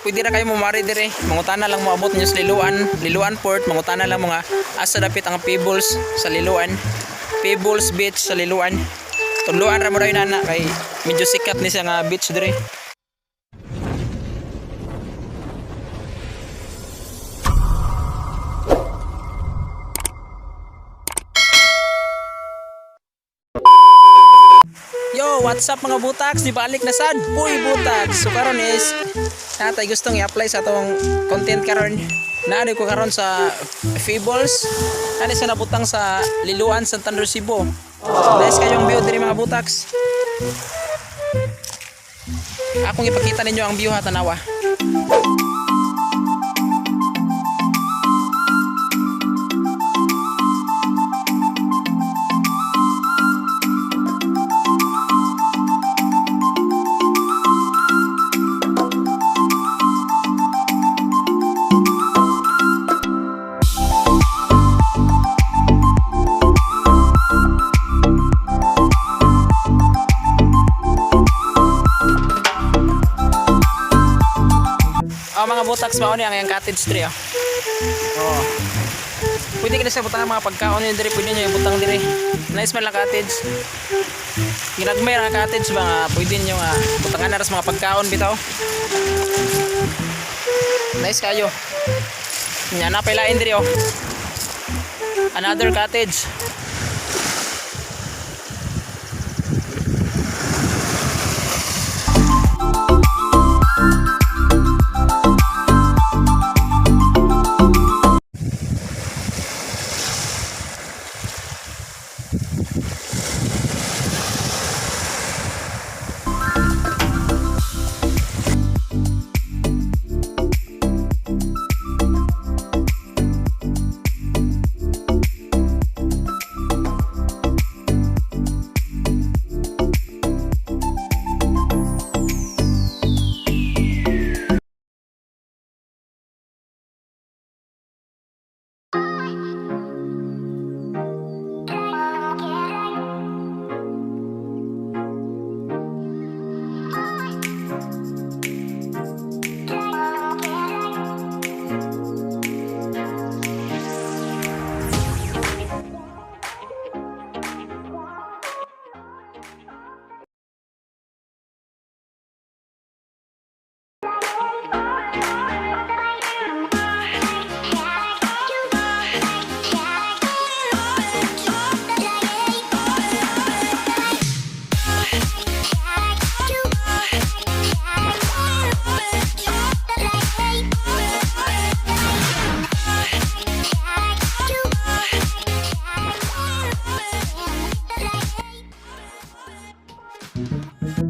Pwede ra kayo mumari dire. Mangutana lang mo abot niyo sa Liloan, Liloan Port, mangutana lang mga asa dapit ang Pebbles sa Liloan. Pebbles Beach sa Liloan. Tudloan ra mo dayon ana kay medyo sikat ni siya nga beach dire. Yo, what's up mga butaks? Di balik na sad. Boy butaks. So karon is natay gustong i-apply sa atong content karon. Naano ko karon sa Fables. Ani sa nabutang sa Liloan, Santander, Cebu. Nice kayong view diri mga butaks. Akong ipakita ninyo ang view ha, tanawa. Oh, mga butaks, mao ni ang iyang cottage tree oh. Oh. Pwede ka na siya butang ang mga pagkaon niyo diri, pwede niyo ibutang diri. Nice man lang cottage. Ginagmay ra ang cottage ba nga pwede niyo nga butangan na ra sa mga pagkaon bitaw. Nice kayo. Nya na pailain diri oh. Another cottage.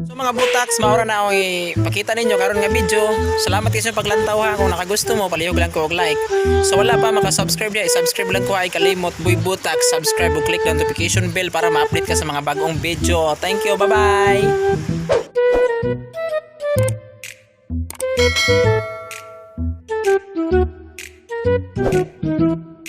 So mga butaks, maura na akong ipakita ninyo karon nga video. Salamat kayo sa paglantaw ha. Kung nakagusto mo, palihog lang ko og like. So wala pa maka-subscribe diya, i-subscribe lang ko ay kalimot Boy Butaks. Subscribe ug click the notification bell para ma-update ka sa mga bagong video. Thank you. Bye-bye.